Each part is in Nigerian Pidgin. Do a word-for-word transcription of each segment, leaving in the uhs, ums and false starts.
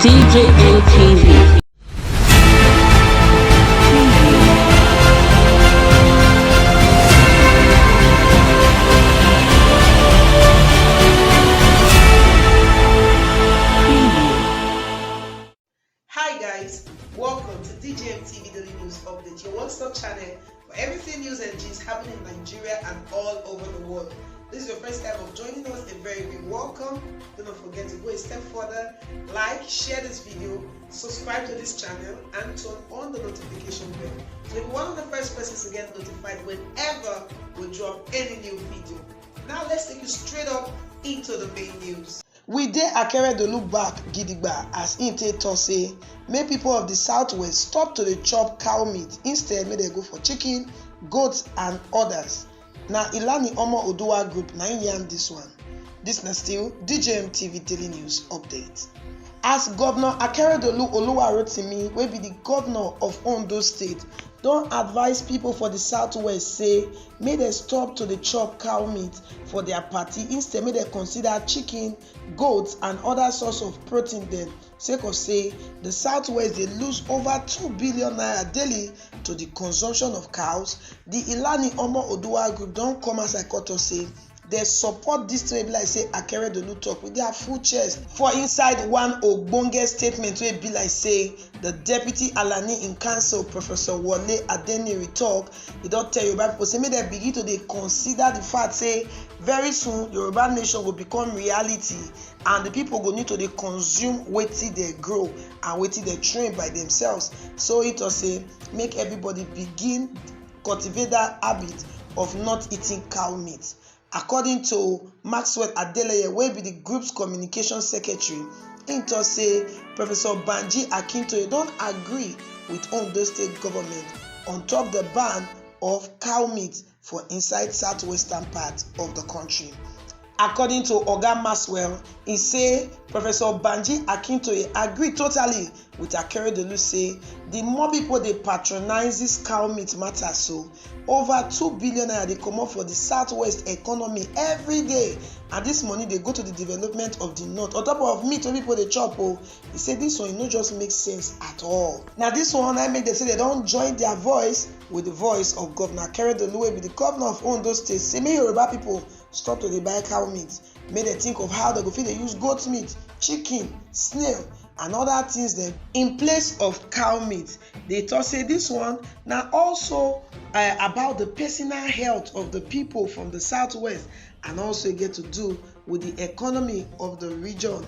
D J M T V. Hi guys, welcome to D J M T V Daily News Update, your one-stop channel for everything news and gist happening in Nigeria and all over the world. This is your first time of joining us, a very big welcome. Do not forget to go a step further, like, share this video, subscribe to this channel, and turn on the notification bell to be one of the first persons to get notified whenever we drop any new video. Now let's take you straight up into the main news. We dey Akeredolu back gidigba as im take talk say make people of the southwest stop to dey chop cow meat, instead make dem go for chicken, goat and others. Na Ilani Omo Oduwa group na im yarn this one. This na still D J M T V Daily News Update. As Governor Akeredolu Oluwarotimi, wey be the governor of Ondo State, don advise people for the southwest say make dem stop to dey chop cow meat for their party, instead make dem consider chicken, goat and other source of protein dem, sake of say the southwest dey lose over two billion naira daily to the consumption of cows. The Ilani Omo Oduwa group don come outside come talk say dem support this thing wey be like say Akeredolu talk with their full chest. For inside one ogbonge statement wey be like say the deputy Alani in council, Professor Wole Adeniri, talk, e don tell Yoruba people say make dem begin to dey consider the fact say very soon Yoruba nation go become reality and the people go need to dey consume wetin dem grow and wetin dem train by themselves. So e talk say make everybody begin cultivate that habit of not eating cow meat. According to Maxwell Adeleye, wey be the group's communication secretary, im talk say Professor Banji Akintoye don agree with Ondo State government on top the ban of cow meat for inside southwestern part of the country. According to Oga Maxwell, e say Professor Banji Akintoye agree totally with Akeredolu say the more people dey patronize this cow meat matter, so over two billion naira dey comot for the southwest economy every day, and this money dey go to the development of the north on top of meat wey people dey chop o. E say this one e no just make sense at all. Na this one na make dem say dem don join their voice with the voice of Governor Akeredolu, wey be the governor of Ondo State, say make Yoruba people stop to dey buy cow meat, make dem think of how dem go fit dey use goat meat, chicken, snail and other things dem in place of cow meat. Dey talk say this one na also uh, about the personal health of the people from the southwest, and also e get to do with the economy of the region.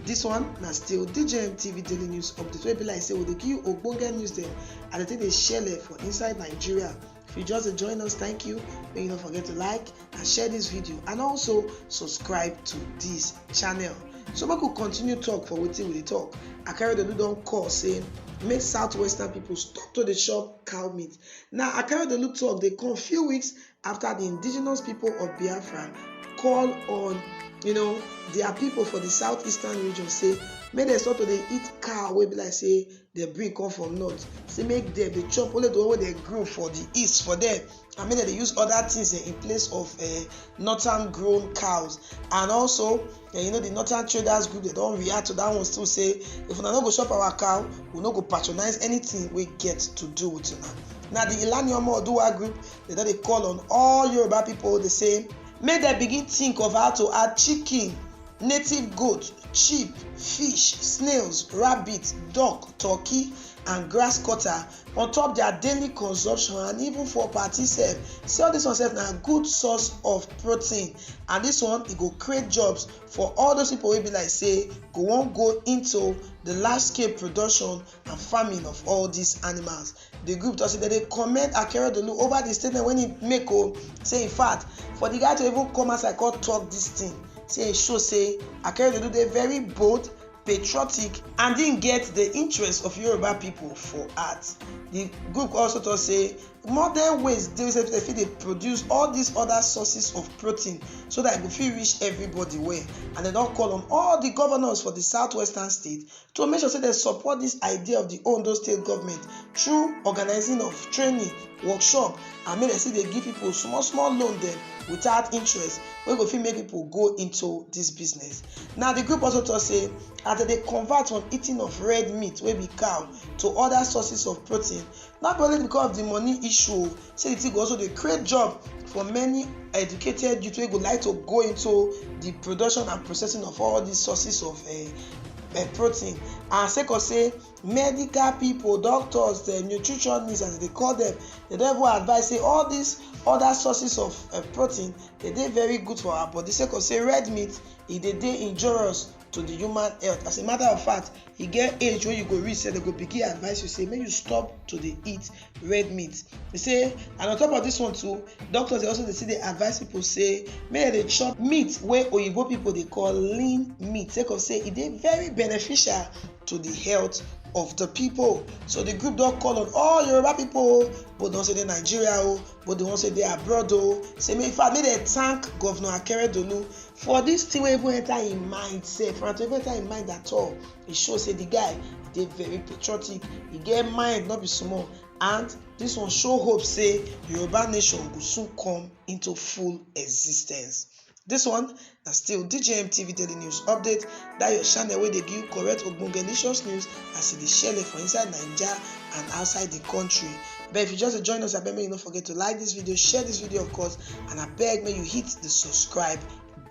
This one na still D J M T V Daily News Update, wey be like say we dey give you ogbonge news dem as dem take dey shele for inside Nigeria. If you just dey join us, thank you. Make you no forget to like and share this video and also subscribe to this channel. So make we continue talk for wetin we dey talk. Akeredolu don call say make southwestern people stop to dey chop cow meat. Now Akeredolu talk dey come few weeks after the indigenous people of Biafra call on, you know, their people for the southeastern region say make dem stop to dey eat cow wey be like say dem bring come from north, say make dem dey chop only the one wey dem grow for the east for there, and make dem dey use other things eh, in place of eh, northern grown cows. And also eh, you know, the northern traders group, dem don react to that one too, say if una no go chop our cow, we no go patronize anything wey get to do with una. Na the Ilani Omo Oduwa group, dem don dey call on all Yoruba people, dey say make dem begin think of how to add chicken, native goat, sheep, fish, snails, rabbit, duck, turkey and grass cutter on top their daily consumption and even for party sef. Say all this one sef na good source of protein, and this one e go create jobs for all those people wey be like say go wan go into the large scale production and farming of all these animals. The group talk say dem dey commend Akeredolu over the statement wey he make o, say in fact for the guy to even come outside come talk this thing, say e show say Akeredolu dey very bold, patriotic and im get the interest of Yoruba people for heart. The group also talk say Modern ways dey wey dem fit dey produce all these other sources of protein, so that e go fit reach everybody well. And dem don call on all the governors for the southwestern state to make sure say dem support this idea of the Ondo state government through organizing of training, workshop, and make dem still dey give people small small loan dem without interest, wey go fit make people go into this business. Now, the group also talk say, as dem dey convert from eating of red meat wey be cow to other sources of protein, not only because of the money issue o, say the thing go also dey create job for many educated youth wey go like to go into the production and processing of all these sources of uh, uh, protein. And sake of say medical people, doctors, the nutritionists, as they call them, they don even advise say all these other sources of uh, protein, they dey very good for our body. Sake of say red meat, e dey dey injurious to the human health. As a matter of fact, e get age wey you go reach, say dem go begin advise you say make you stop to dey eat red meat. E say, and on top of this one too, doctors dey also dey still dey advise people say make dem dey chop meat wey oyibo people dey call lean meat, sake of say e dey very beneficial to the health of the people. So the group don call on all Yoruba people o, both the ones wey dey Nigeria o, both the ones wey dey abroad o, say make, in fact, make dem thank Governor Akeredolu for this thing wey even enter im mind sef, and to even enter im mind at all, e show say the guy dey very patriotic, e get mind no be small, and this one show hope say Yoruba nation go soon come into full existence. This one na still D J M T V Daily News Update, that your channel wey dey give you correct ogbongelicious news as e dey shele for inside Naija and outside the country. But if you just dey join us, abeg make you no forget to like this video, share this video, of course, and abeg make you hit the subscribe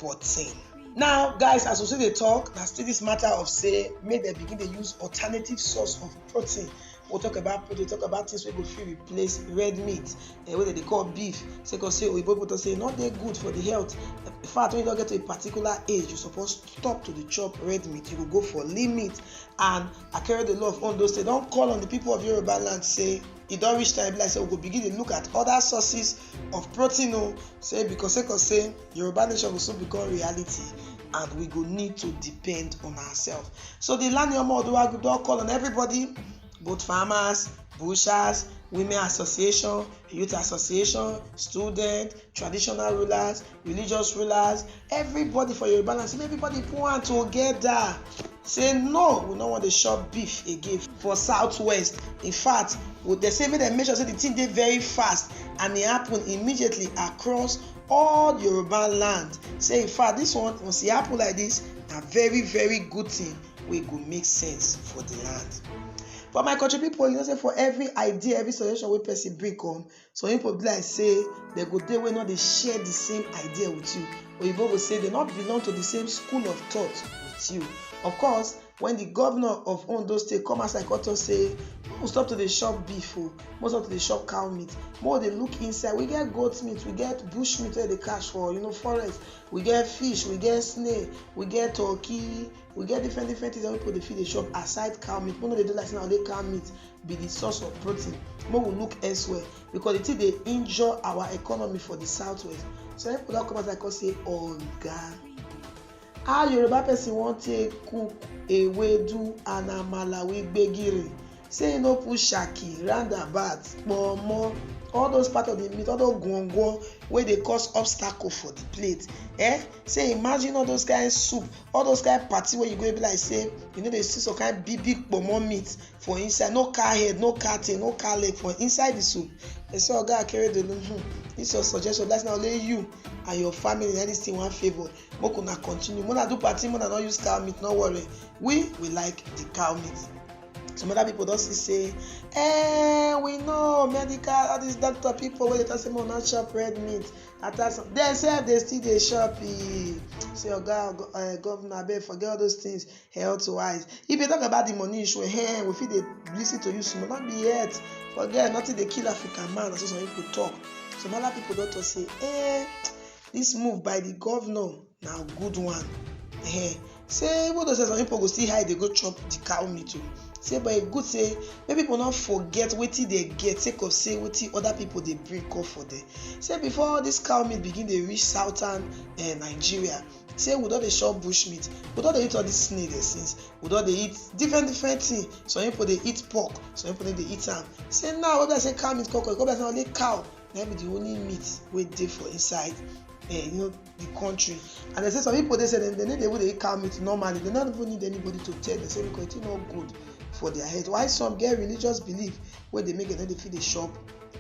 button. Now, guys, as we still dey talk, na still this matter of say make dem begin dey use alternative source of protein. We'll talk about protein, talk about things wey go fit replace red meat, eh, wey dem dey call beef. Sake of say oyibo people talk say e no dey good for the health. In fact, when you don get to a particular age, you suppose stop to dey chop red meat. You go go for lean meat. And Akeredolu of Ondo State don call on the people of Yoruba land say e don reach time, be like say we go begin dey look at other sources of protein o. Say because sake of say Yoruba nation go soon become reality, and we go need to depend on ourselves. So the Lani Omo Oduwa group don call on everybody, both farmers, butchers, women association, youth association, student, traditional rulers, religious rulers, everybody for Yoruba land, say make everybody put hand together. Say no, we no wan dey chop beef again for southwest. In fact, we, dem say make dem make sure say the thing dey very fast and e happen immediately across all Yoruba land. Say in fact, this one, once e happen like this, na very very good thing wey go make sense for the land. But my country people, you know say for every idea, every suggestion wey person bring come, some people be like say dem go dey wey no dey share the same idea with you. Oyibo go say dem no belong to the same school of thought with you. Of course, when the governor of Ondo State come outside come talk say make we stop to dey chop beef o, make we stop to dey chop cow meat, make we dey look inside. We get goat meat, we get bush meat wey dey catch for, you know, forest, we get fish, we get snail, we get turkey, we get different different things that people dey fit dey chop aside cow meat. Make we no dey do like say na only cow meat be the source of protein. Make we look elsewhere, because the thing dey injure our economy for the southwest. So people don come outside come say, "Oga, how Yoruba person wan take cook ewedu and amala with gbegiri? Say e no put shaki, roundabout, pomo, all those part of the meat, all those gwongwo wey dey cause obstacle for the plate." Eh? Say imagine all those kind soup, all those kind party wey you go be like say you no dey see some kind big big pomo meat for inside, no cow head, no cow tail, no cow leg for inside the soup. Dem say, "Oga Akeredolu, hmm, this your suggestion, that's not only you and your family na this thing wan favour. Make una continue, make una do party, make una no use cow meat, no worry. We, we like the cow meat." Some other people don still say, "Eh, we know medical, all these doctor people wey dey talk say make una chop red meat." After some, dem sef dey still dey chop e. Say, "Oga, go- eh, governor, abeg forget all those things health wise." If you talk about the money issue, eh, we fit dey listen to you small. No be health. Forget, nothing dey kill African man, na so some people talk. Some other people don talk say, "Eh, this move by the governor na good one." Eh, say even though say some people go still hide dey go chop the cow meat o. Say but e good say make people no forget wetin dem get sake of say wetin other people dey bring come for them. Say before this cow meat begin dey reach southern eh, Nigeria, Say we don dey chop bush meat, we don dey eat all this snail dem since, we don dey eat different different thing. Some people dey eat pork, some people no dey eat am. Say now wey be say cow meat come come, e come be say only cow na be the only meat wey dey for inside, eh, you know, the country. And they say some people dey say dem, dem no dey even dey eat cow meat normally. Dem no even need anybody to tell dem say because e no good for their health. While some get religious belief wey dey make dem no dey fit dey chop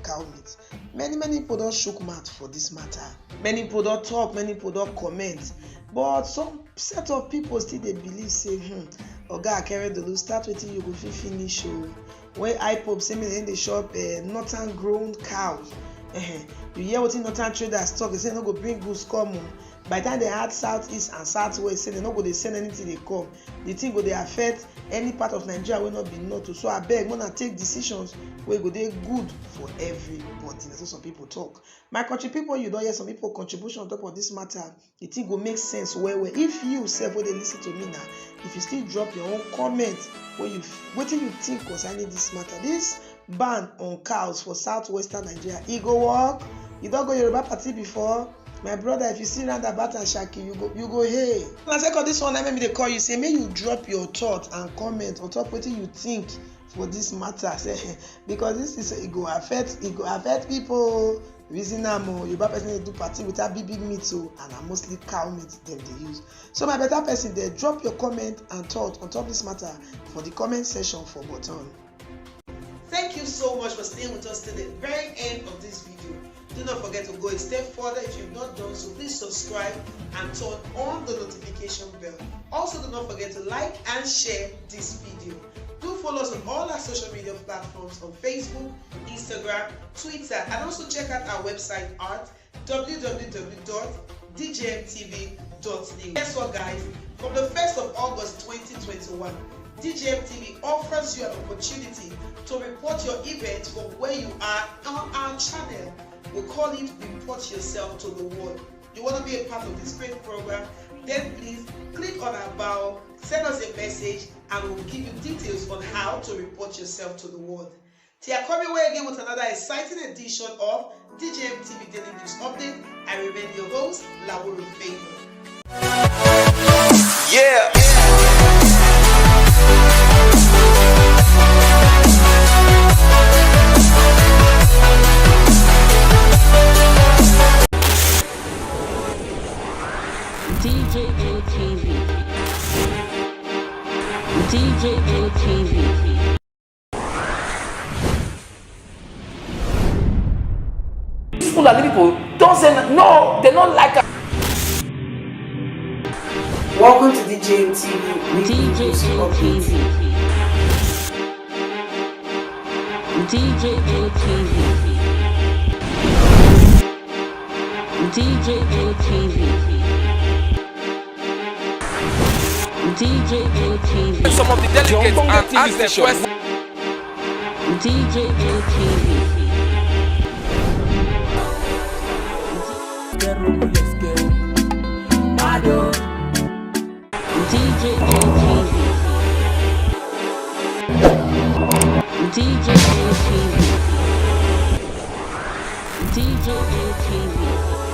cow meat. Many many people don shook mouth for this matter. Many people don talk, many people don comment, but some set of people still dey believe say, hmm, Oga Akeredolu, start wetin you go fit finish o. When IPOB say make dem dey chop, eh, northern grown cows, eh, you hear wetin northern traders talk, they say no go bring goods come o. By the time they add southeast and southwest, say they no go dey send anything dey come. The thing go dey affect any part of Nigeria wey no be north o. So abeg, make una take decisions wey go dey good for everybody. Na so some people talk. My country people, you don hear some people contribution on top of this matter. The thing go make sense well well. If you sef wey dey listen to me now, if you still drop your own comment, wey you, wetin you think concerning this matter, this ban on cows for southwestern Nigeria, e go work? You don go Yoruba party before? My brother, if you see roundabout and Shaki, you go, you go hey. Na sake of this one, na make me dey call you say make you drop your thought and comment on top wetin you think for this matter. Say, because this is, e go affect, e go affect people. Reason am o, Yoruba person dey do party without big big meat o, and na mostly cow meat dem dey use. So my better person there, drop your comment and thought on top this matter for the comment section for button. Thank you so much for staying with us till the very end of this video. Do not forget to go a step further. If you've not done so, please subscribe and turn on the notification bell. Also, do not forget to like and share this video. Do follow us on all our social media platforms on Facebook, Instagram, Twitter, and also check out our website at w w w dot d j m t v dot n e w. Guess what, guys? From the first of August twenty twenty-one, D J M T V offers you an opportunity to report your events from where you are on our channel. We call it Report Yourself to the World. You want to be a part of this great program? Then please click on our bio, send us a message, and we'll give you details on how to report yourself to the world. Till I come your way again with another exciting edition of D J M T V Daily News Update, I remain your host, Lawuru Favor. Yeah. D J M T V. D J M T V. These Fulani people don't say n-, no, they don't like us. Welcome to D J M T V weekly news update. D J M T V. D J M T V. D J M T V. D J M T V. Some of the delegates and ask them questions. D J M T V. D J M T V. D J M T V. D J M T V.